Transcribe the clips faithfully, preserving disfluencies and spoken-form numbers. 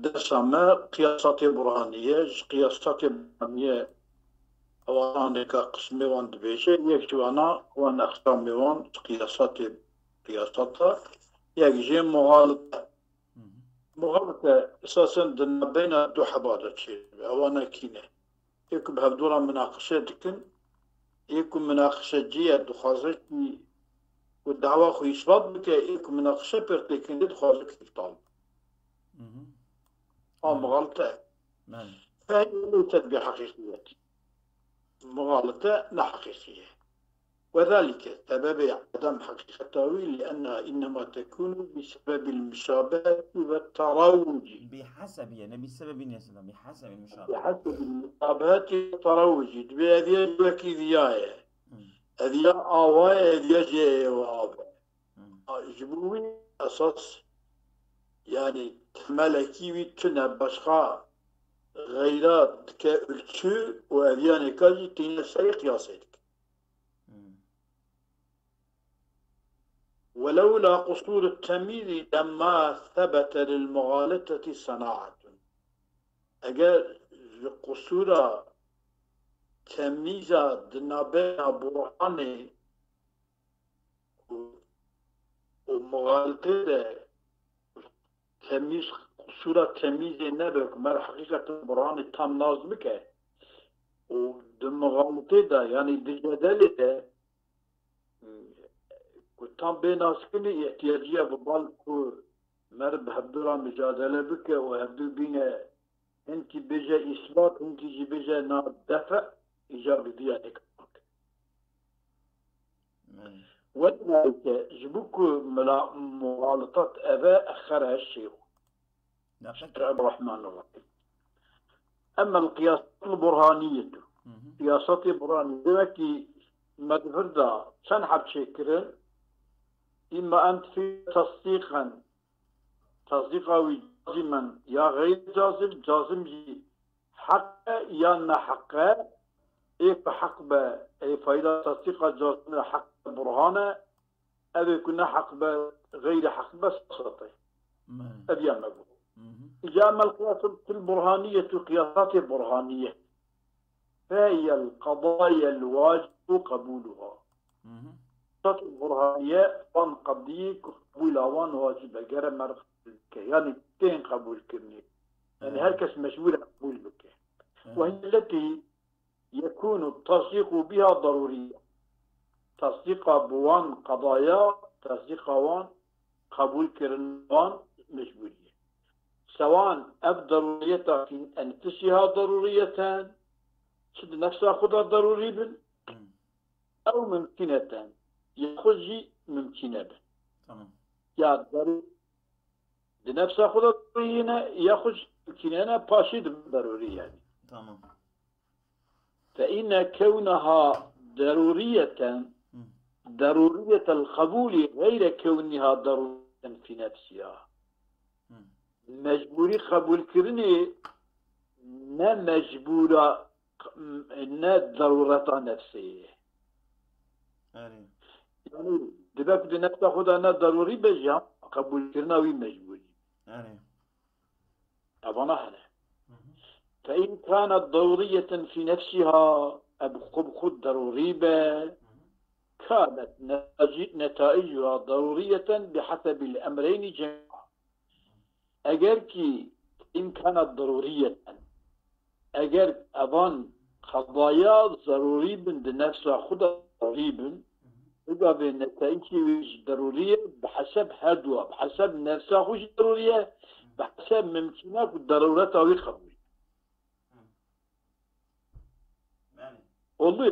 dersa me qiyasatê burhanî ye. Ji qiyasatê burhanî ye, ewananêka qismê wan dibêje, yek ji wana wan exsamê wan ji qiyasatê, qiyasata, yek jê muxalite. Muxalite esasen di navbeyna du heba de çêdibe. Ewana kî ne? Ê ku bi hevdû re minaqeşe dikin, ê ku minaqeşecî ye, dixwaze kî ku dawa xwe îsbat bike, ê ku minaqeşe pêr têkin, dixwaze kî îbtal be. A muxalite. Fehî leyset bi heqîqiyet. Muxalite ne heqîqî ye. وذلك، sebebê edem heqîqeta wî, لأنها إنما تكون بسبب المشابهة والتروج. بحسب، يعني، بسبب الناس، بحسب المشابهة. بحسب المشابهة والتروج. Dibê ev ya ji wekî viya ye. Ev ya awa ye, ev ya jê ye ava. Ji bo wî esas, yani, temelekî wî tune, başqa xeyra dike ölçü û ev yanêka jî tîne serê qiyasê dike. ولولا قصور التمييز لما ثبت للمغالطة صناعة. Eger ji qusûra temîza di navbeyna burhanê û, û muxalitê de temîz, qusûra temîzê nebe ku me re heqîqeten burhanê tam nas bike û di muxalitê de, yanî di cedelê de, ku tam bê naskirinê îhtiyacî ye bi bal ku mer bi hevdû re micadele bike û hevdû bîne, hinkî bêje îsbat, hinkî jî bêje na defe, îcabî viya nêka. Wek nayke ji bo ku mila-, muxalitat eve xere şêw. Bismillahirrahmanirrahîm. Emmel qiyasat burhaniyyetu. Qiyasatê burhanî. Demek ki me di vir de çend heb çêkirin. Îmma en tufîde tasdîqen. Tasdîqa wî cazimen ya xeyr cazim, cazim jî heq e yan ne heq e. Ê ku heq be, ê fayda tasdîqa cazim e, heq e, burhan e. Ev ê ku ne heq be, xeyrî heq be, sasat e. Ev ya me got. Îca emmel qiyasat burhaniyyetu, qiyasatê burhanî ye. Fehiyel qedayel wacibu qebûluha. Qiyasat burhanî ye, van qediyê ku qebûla wan wacib e, gere mer qebûl bike. Yanî tên qebûlkirinê. Yanî her kes mecbûr e qebûl bike. Ve hiye letî yekûnu tasdîqu biha darûrî. Tasdîqa bi wan qedaya, tasdîqa wan, qebûlkirin wan mecbûrî ye. Sewan ev darûriyeta fî enfisiha darûriyeten, çi di nefsa xwe de darûrî bin, ew mimkîneten, ya xwe jî mimkîne bin. Ya darû-, di nefsa xwe de darûrî ne, ya xwe jî mimkîne ne, paşê dibin darûrî yanî. فإن كونها ضرورية، ضرورية القبول غير كونها ضرورية في نفسها. Mecbûrî qebûlkirinê ne mecbûra, ne darûreta nefsê ye. Erê. Yanî dibe ku di nefsa xwe de ne darûrî be jî, qebûlkirina wî mecbûrî. Erê. Evana hene. فإن كانت ضرورية في نفسها، ev xwe bi xwe darûrî be, كانت نتائج-، نتائجها ضرورية بحسب الأمرين جميعا. Eger ki فإن كانت ضرورية، eger evan qedaya zerûrî bin, di nefsa xwe de zerûrî bin, bigavê netayîcê wê jî derûrî ye, bi heseb her dua, bi heseb nefsa xwe jî derûrî ye, bi heseb mimkîna ku derûreta wî qebûl. Oldu ya.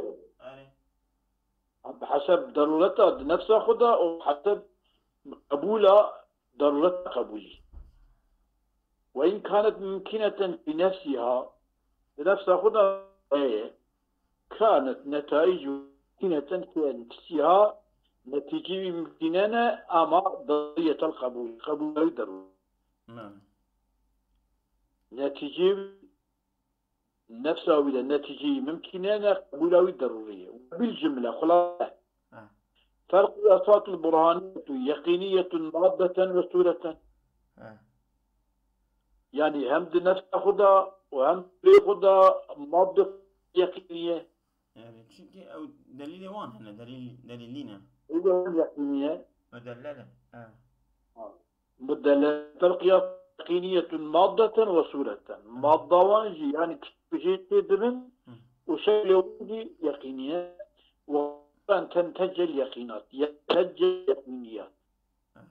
Bi heseb derûreta di nefsa xwe de û bi heseb qebûla derûreta qebûlî. وإن كانت ممكنة في نفسها، di nefsa xwe de heye, كانت نتائج ممكنة في نفسها، netîcê wî mimkîne ne, ama ضرورية القبول، qebûla wî derûrî. Netîcê wî nefsa wî de netîceyî mimkîne ne, qebûla wî derûrî ye. Bil cimle, xulase. فالقياسات البرهانية يقينية مادة وصورة. Yani hem di nefsa xwe de û hem di xwe de madde yeqînî ye. Yani, çünkü ew delîlê wan hene, delîl, delîlî ne. Ew de hem yeqînî ye. Mudellele. Ha. Mudellele. Fel qiyas yeqîniyetun maddeten ve sureten. Madda wan jî, yani, tiştê jê tê dibin Hı. û şeklê wan jî yeqînî ye. Ve en tentecel yeqînat. Tentecel yeqîniyat. Aha.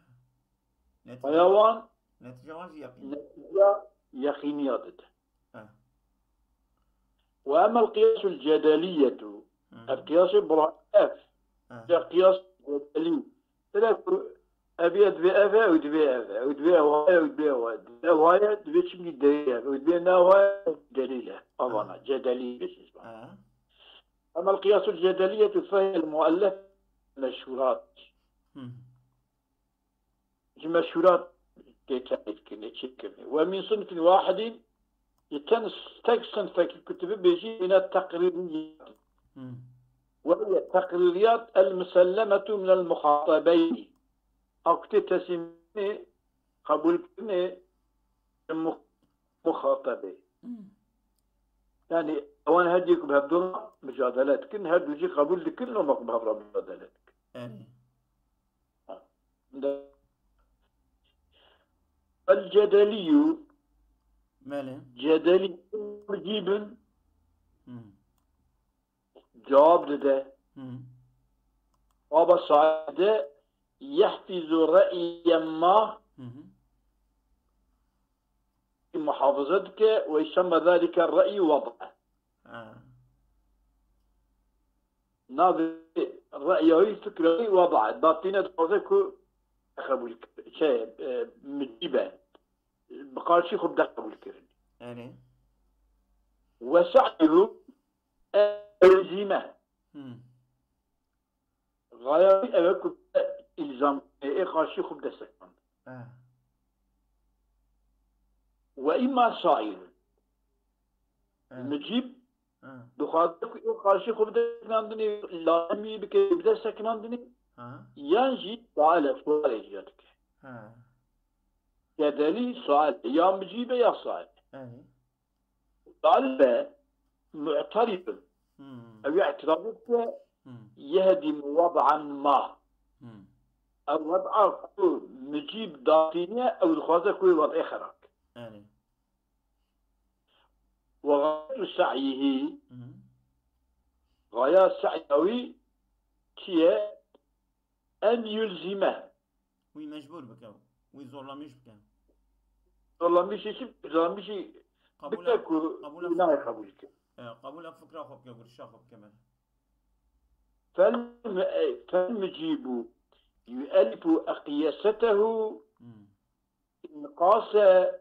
Netice, Aya wan netice wan jî yeqîn. Netice yeqîniya dide. He. Ve emel qiyasul cedeliyetu. Hı. Ev qiyasê bira-, ev. He. Ya qiyas cedelî. Tira ku ev ya divê ev e, ew divê ev e. Ew divê ew e, ew divê ew e. Divê ew e, divê çimkî delîl e. Ew divê ne ew e, delîl e. Avana, He. cedelî bêjin. He. Emel qiyasul cedeliyetu fehiyel muallef meşhurat. Hı. Ji meşhurat tê tevlîdkirinê, çêkirinê. Ve min sinfin wahidin, ji ten, tek sinfekî ku tu bibêjî, mine teqrîriyat. Hmm. Ve hiye teqrîriyat el musellemetu minel muxatabeyni. Ew ku tê teslîmkirinê, qebûlkirinê, ji mu-, muxatabê. Hmm. Yani, ewan her du ku bi hevdû re micadele dikin, her du jî qebûl dikin, loma ku bi hev re micadele dikin. Yani. El cedeliyu. Belê. Cedelî mucîbin. Hı. Cevap dide. Hı. Baba saide yehfizu re'yen ma Hı hı. muhafaza dike ve yusemma zalike re'yi wad'a. Ha. Navê re'ya wî, fikra wî wad'a. Datîne dixwaze ku qebûl k-, şey, e, mucîbe. Bi qarşî xwe bide qebûlkirin. Erê. Ve se'yuhu elzîme. Hmm. Gaya wî ew e ku îlzam ê qarşî xwe bide sekinandin. Eh. Ve îmma saîl. Eh. Mucîb Eh. dixwaze ku ê qarşî xwe bide sekinandinê, lazimî bike bide sekinandinê, Ha. yan jî saîl e, sualê jî dike. Ha. Cedelî sual e, ya mucîb e ya saîl e. Eh. Galibe mu'terîdun. Hmm. Ew îtiraz dike Hmm. yehdim wad'an ma. Hmm. Ew wad'a ku mucîb datîniye, ew dixwaze ku wê wad'ê xera ke. Yani. Ve gayetu se'yihî, Hmm. gaya se'ya wî çi ye? En yulzime. Wî mecbûr bike. Wî zorlamîş bike. Zorlamîşî çi? Zorlamîşî Qebûla, bike ku qebûla wî nayê fikra, qebûl bike. E, qebûla fikra xwe bike, girişa xwe bike, belê. Fel, e, fel mucîbû yu'ellifu eqyesetehu Hmm. in qase,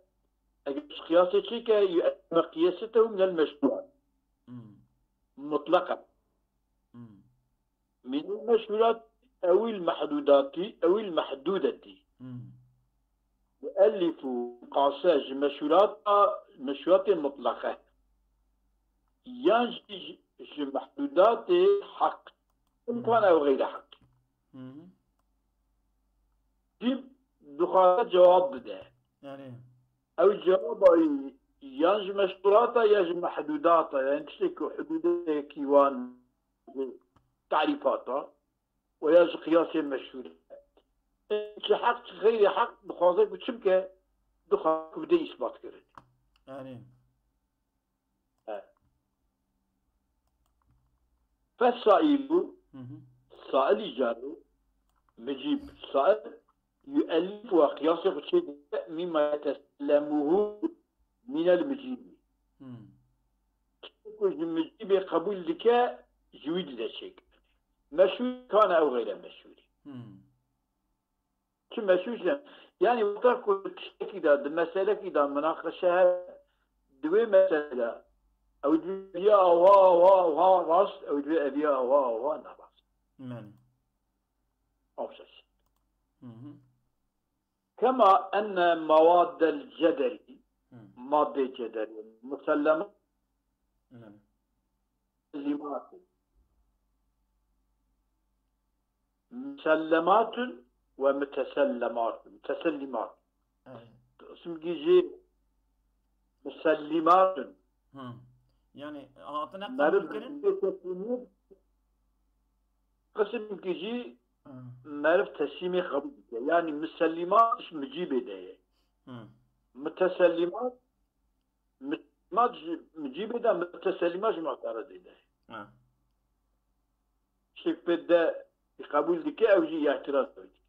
eger ji qiyasê çêke, yu'ellifu eqyesetehu minel meşhûrat. Hmm. Mutlaqen. Hmm. Minel meşhûrat ewil mehdûdatî, ewil mehdûdetî. Hmm. Muellifû qase ji meşhûrata, meşhûratê mutleqe. Yan jî ji, ji mehdûdatê heq. Hmm. Imkan ew xeyre heq. Hmm. Jî dixwaze cewab bide. Yani. Ew cewaba wî yan ji meşhûrata ya ji mehdûdata, yani tiştekî hudûdekî wan tarîfata û ya ji qiyasê meşhûr e. Çi heq, çi xeyrê heq dixwaze ku çi bike, dixwaze ku bide îsbat kirin. Yani. He. Fesailu, Hı hı. sailî carê, mucîb, sail, yu'ellif ve qiyasê xwe çê dike, mîma yetesellemuhu minel mucîbî. Hmm. Tiştê ku ji mucîbê qebûl dike, ji wî dide çêkirin. Meşhûr kane ew xeyre meşhûrî. Hmm. Çi meşhûr ne? Yani wexta ku tiştekî de, di meselekî de minaqeşe hebe, di wê meselê de, ew divê eviya awa, awa, awa rast, ew divê eviya awa, awa ne rast. Belê. Ew ses. Hı hı. Kema enne mewaddel cedelî, Hı. madde cedelî, muselleme, Belê. musellimatun. Musellematun ve mutesellematun. Mutesellimat. Evet. Simgî jî mutesellimatun. Hı. Yani hatine Meriv kabul kirin. Qismkî jî Hı. meriv teslîmê qebûl dike. Yani musellimat ji mucîbê de ye. Hı. Mutesellimat, musellimat ji mucîbê de, mutesellimat ji mu'teridê de. Hı. Şik pê de qebûl dike, ew jî îtiraz dike.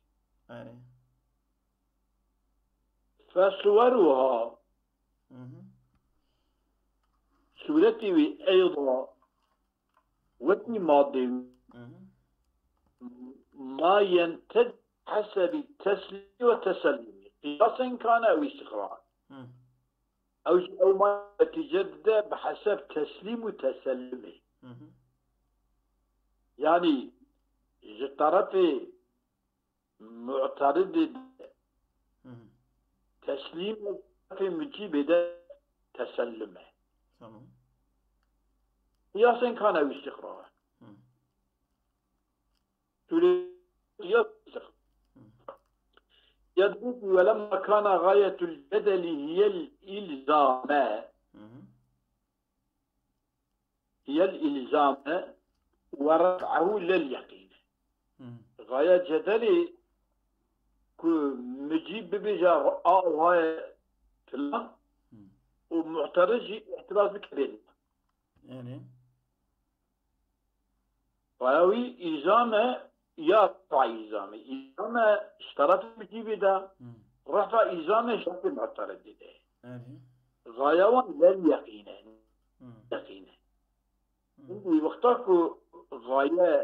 Yani. Fesuweruha, Hı hı. sûretî wî eyda wekî madê Hı hı. ma yentecî hesebî teslîmî ve tesellumî. Qiyasen kane ew îstiqrar. Hı. Ew jî ew ma netîce dide bi heseb teslîm û tesellimê. Hı hı. Yani ji terefê mu'teridê de Hı hı. teslîm e, terefê mucîbê de tesellum e. Tamam. Qiyasen kane ew îstiqrar. Hı. Sûrê qiyas îstiqrar. Ya dibêjî, "Welemma kana gayetul cedeli hiyel îlzame." Hı hı. Hiyel îlzame we ref'ehu lel yeqîne. Hı. Gaya cedelê ku mucîb bibêje a wiha ye filan Hı. û mu'teriz jî îtiraz bike bê. Yani. Gaya wî îlzame ya ref'a îlzame. Îlzame ji terefê mucîbê de, Hı. ref'a îlzame ji terefê mu'teridê de. Yani. Gaya wan lel yeqîne. Hı. Yeqîne. Hı. Şimdi wexta ku gaye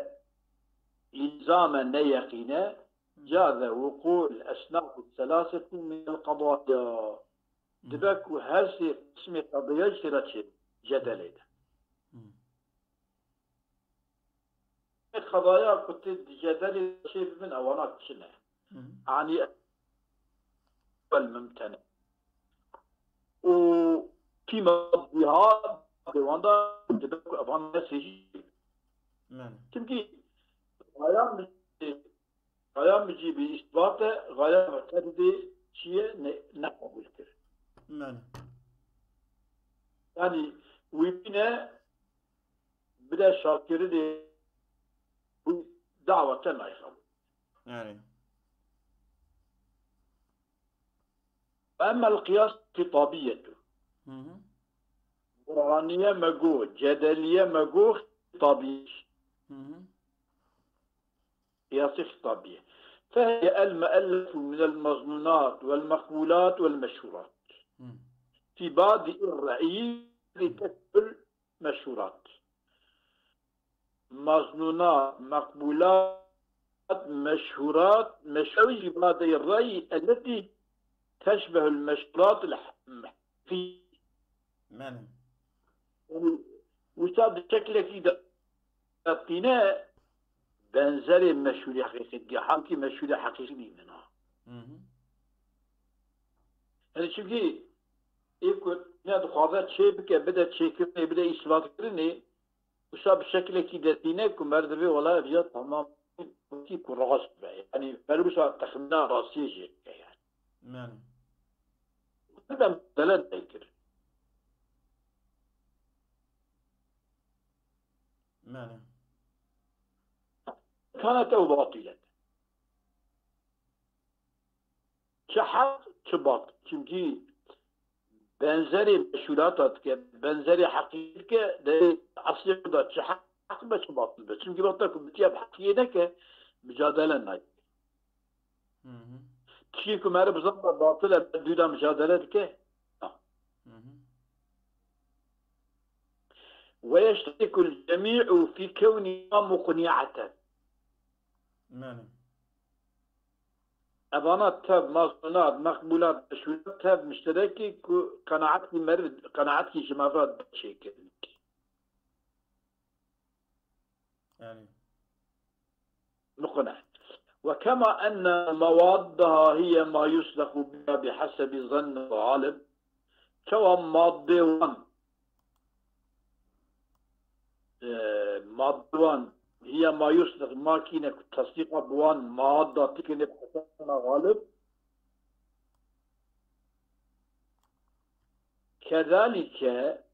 îlzame ne yeqîne, caze wuqû'ul esnaf selaseti min el qadaya. Dibe ku her sê qismê qadaya jî têra çê cedelê de. Hı. Qadaya ku tê di cedelê çê bibin, ewana çi ne? Hı. Anî el mumtene. Û kîma diha de wanda dibe ku evan ne sêjî. Yani. Çimkî gaya mi-, gaya mucîbî îsbat e, gaya mu'teridê çi ye, ne, ne qebûl kir. Yani. Yani wî bîne bide şakirinê wî dawa te nayê qebûl. Yani. Emmel qiyas xitabiyetu. Hı hı. Burhaniye me got, cedeliye me got, xitabiye. Hı hı. Qiyasê xitabiye. Fehiye el muellefu min el meznunat vel meqbulat vel meşhurat. Hı. Fi badi re'yi li teşbihul meşhurat. Meznunat, meqbulat, meşhurat, meşhur jî badi re'yi elleti teşbihul meşhurat el fi. Yani. Yani, wisa bi şeklekî de tîne benzerê meşhûrê heqîqî diye. Halkî meşhûrê heqîqî nînin ha. Hı hı. Yani çünkü ê ku ne dixwaze çê bike, bide çêkirinê, bide îsbatkirinê, wisa bi şeklekî de tîne ku mer divê wela ev ya tamam wekî ku rast be. Yani mer wisa texmîna rastiyê jê bike yani. Yani. Neden delen nekir? Yani. Kanete û batilet. Çi heq, çi batil. Çünkü benzerê meşhurata dike, benzerê heqî dike, de eslê da çi heq be, çi batil be. Çünkü wexta ku bitiya bi heqiyê neke, mücadele nayê. Hı hı. Tiştê ku meriv bizan be batil e, dû da mücadele dike. Hı hı. Ve yeşterikul cemî'u fî kewniha muqni'eten. Yani. Evana tev, mazlûnat, meqbûlat, meşhûlat tev müşterekî ku qenaetkî meriv, qenaetkî ji meriva çêkirin. Yani. Muqne. Ve kema enne mewaddaha hiye ma yuslequ biha bi hesebi zann galib. Çawa maddê wan, e, maddê wan hiye ma yusleq, makîne ku tesdîqa bi wan madda tikine bi hesaba galib. Kezalike,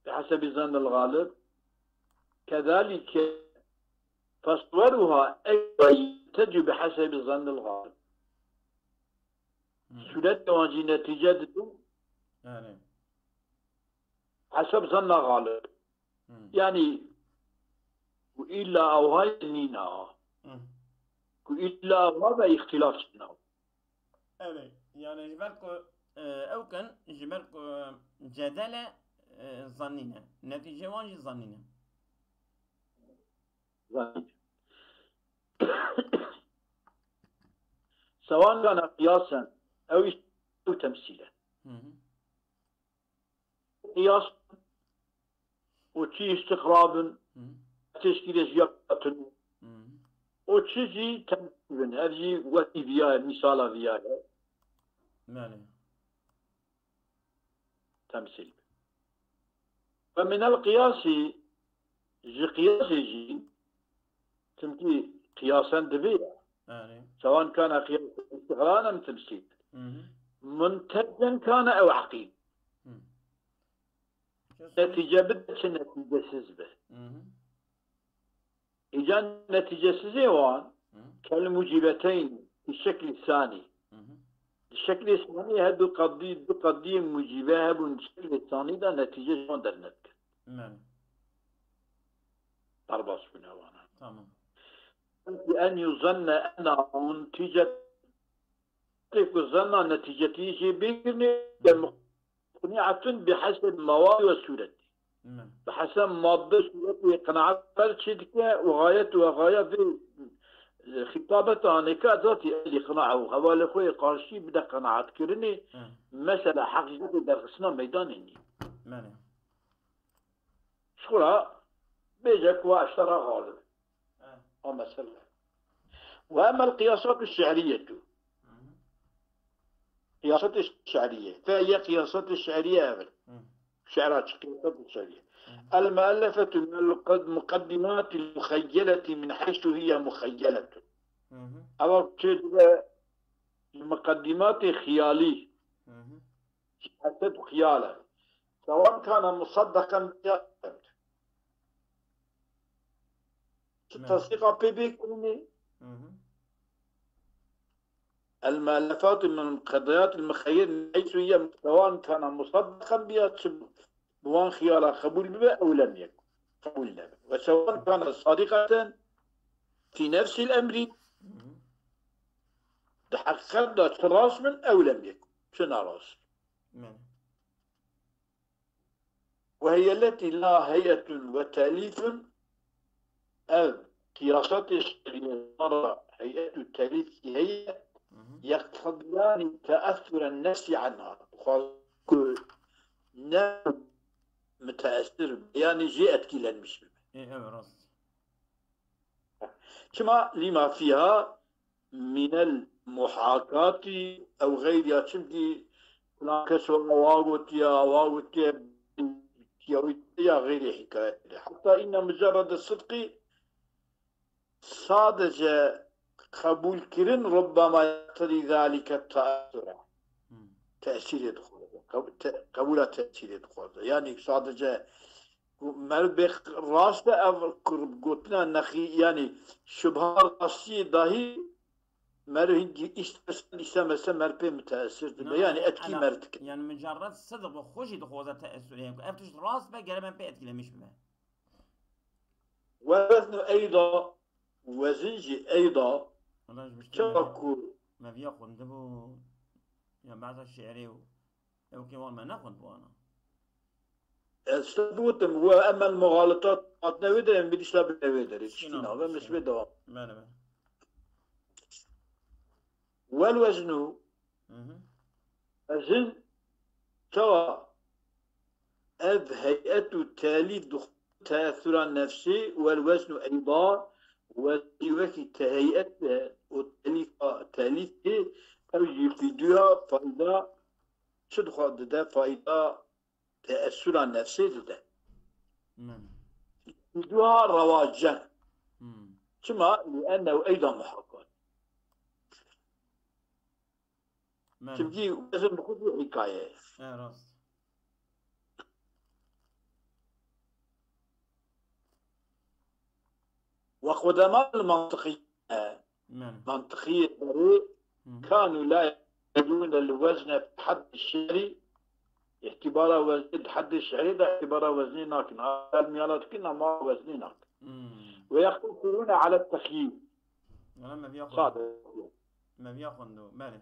bi hesebi zannil galib, kezalike fesweruha eyda yentecu bi hesebi zannil galib. Sûretê wan jî netîce didin. Yani. Hesab zanna galib. Hı. Yani, ku illa awha nîna. Hı. Ku illa awha ve îxtilaf çina. Evet, yani ji ber ku, e, ew kin, ji ber ku cedele, e, zannî ne. Netîce wan jî zannî ne. Zannî. Sewan kana qiyasen, ew îş-, ew temsîl e. Hı hı. Qiyas û çi îstiqra bin, Hı. teşkîlê ji ya hatin Hı. û çi jî temsîl bin. Ev jî wekî viya ye, mîsala viya ye. Belê. Temsîl bin. Ve minel qiyasî, ji qiyasê jî, çimkî qiyasen divê ya. Belê. Sewan kana qiyas îstiqran em temsîl. Hı hı. Muntecen kana ew eqîl. Hı. Netîce bide çi netîcesiz be. Hı hı. Îca netîcesizê wan Hı. kel mucîbeteyn bi şeklî sanî. Hı hı. Di şeklê sanî her du qedî, du qediyên mucîbe hebûn di şeklê sanî de netîce ji wan dernedikin. Belê. Derbas bûne wana. Tamam. En yuzenne enna muntîcet Tê ku zanna netîcetiyê jê bêgirinê, Hı. muqni'atun bi heseb mewad ve sûretî. Hı. Bi heseb madde sûretê qenaet ber çê dike û gayet ve gaya vê, e, xîtabeta anêka zatî el îqna û hevalê xwe yê qarşî bide qenaetkirinê, Hı. mesela heqîqetê derxistina meydanê nî. Belê. Ji xwe re bêje ku wa eştera galib. He. A mesele. Ve emel qiyasat şi'riyetu. Hı hı. Qiyasat şi'riye. Fe ye qiyasat şi'riye ev. Hı. Şi'ra çi qiyasat şi'riye. Hı hı. El muellefetu min el muqaddimatil muxeyyeleti min heysu hiye muxeyyeletun. Hı hı. Eva çê dibe muqaddimatê xiyalî. Hı hı. Ji hesed û xiyal e. Sewan kana musaddeqen biya. Çi Ne. tasdîqa pê bê kirinê? Hı hı. El muellefat min qediyat el muxeyyel min heysu hiye sewan kana musaddeqen biya çi bi wan xiyala qebûl bibe ew lem yek. Qebûl nebe. Ve sewan kana sadiqeten fî nefsil emrî Hı hı. di heqîqet de çi rast bin ew lem yek. Çi narast. Yani. Ve hiye letî la heyetun ve telîfun, ev qiyasatê şerî ra heyet û telîf ki heye, Hı hı. yeqtediyani teessuren nefsî anha. Xwaz ku ne müteessir be, yani jê etkilenmiş bibe. E, evet, rast. Çima lima fiha minel muhakati ew xeyriya, çimkî filan kes wa gotiye, wa gotiye, ya wî ya xeyrê hikayetê. Hatta inne mucerrede sidqî sadece qebûlkirin rubbema yeqtedî zalike teessura. Hmm. Tesîrê dixwaze. Qeb-, te-, qebûla tesîrê dixwaze. Yani sadece ku meriv bê rast e, ev gotina nexî, yani şubha rastiyê dahî meriv hingî îşte, îşte mesela meriv pê müteessir dibe. Na, Yani yani, etkî ana, meriv dike. Yani mucerred sidq bi xwe jî dixwaze teessur heye ku ev tişt rast be, gere me pê etkilemiş bibe. Ve weznu eyda, wezin jî eyda, Wala ji ber çawa me, ku me viya xwendibû, ya beza şi'rê û ew kê wan me nexwendibû ana. Ez size bigotim, we emel muxalitat hatine wê derê, em bidîşta bine wê derê. Tiştî Şîna, nave, em li şîna. Sibê devam. Bele, bele. Wel weznu, Hı hı. ez in, çawa ev heyet û telîf dixwe teessura nefsî, wel weznu eyda, wezî wekî te heyet de û telîfa, telîfê ew jî fîduya fayda çi dixwe dide, fayda teessura nefsê dide. Hmm. Duha rewajen. Hmm. Çima? Li ennehu eyda muhakat. Belê. Çimkî wezn bi xwe jî hikaye ye. E, rast. وقدماء المنطقية Belê. منطقية berê Hı hı. كانوا لا يعتبرون الوزن في حد الشعر. اعتبارا وزن di heddê şi'rê de اعتبارا وزنê nakin. Elmiyana dikin ama وزنê nakin. Hmm. ويقتصرون على التخييل. Wala me viya xwend. Sade. Me viya xwendo. Belê.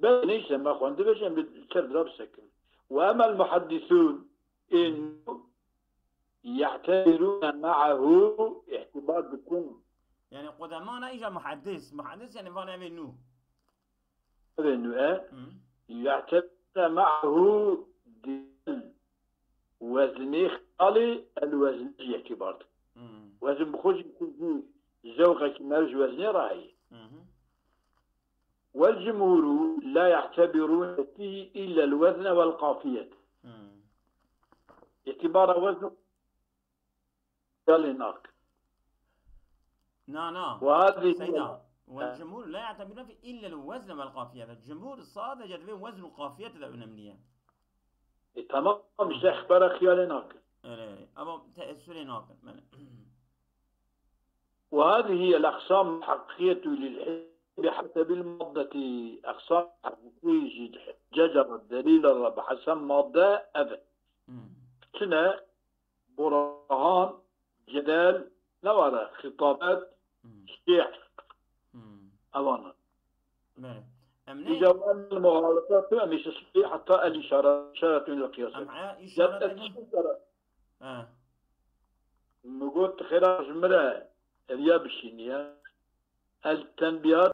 Belê, neyse, me xwendibê, em bi ser dira bisekin. وأما المحدثون إن يعتبرون معه اعتبار dikin. Yani qudemana îja muhaddis. Muhaddis yani van evê nû. Evê nû e. Hı. يعتبرون معه digel weznê xalê el wezn jî اعتبار dikin. Hı. Wezn bi xwe jî zewqekî me ji weznê re heye. Hı hı. والجمهور لا يعتبرون فيه إلا الوزن والقافية. Hı. اعتبارا وزن قافية lê nakin. Na, na. وهذه Seyda. والجمهور لا يعتبرون فيه إلا الوزن والقافية. Cumhur sadece divê wezn û qafiyet de önemli ye. E, tamam, işte اعتبارا xiyalê nakin. Öyle, öyle. Ama teessürê nakin. Belê. وهذه هي الأقسام الحقيقية للحزب بحسب المادة. أقسام حقيقية جد ججر الدليل الرب حسب مادة أبد. Hı. Çine, burhan, cedel, ne var? Hitabet, Hı. şi'r. Hı. Evan. Belê. Em ne? إذا وأن المغالطات مش صحيح حتى الإشارة، إشارة إلى القياس. Em haya işaret جدت edin. السلطة. Ha. Min got, xêra ji min re eviya bişîniye. El tenbiyat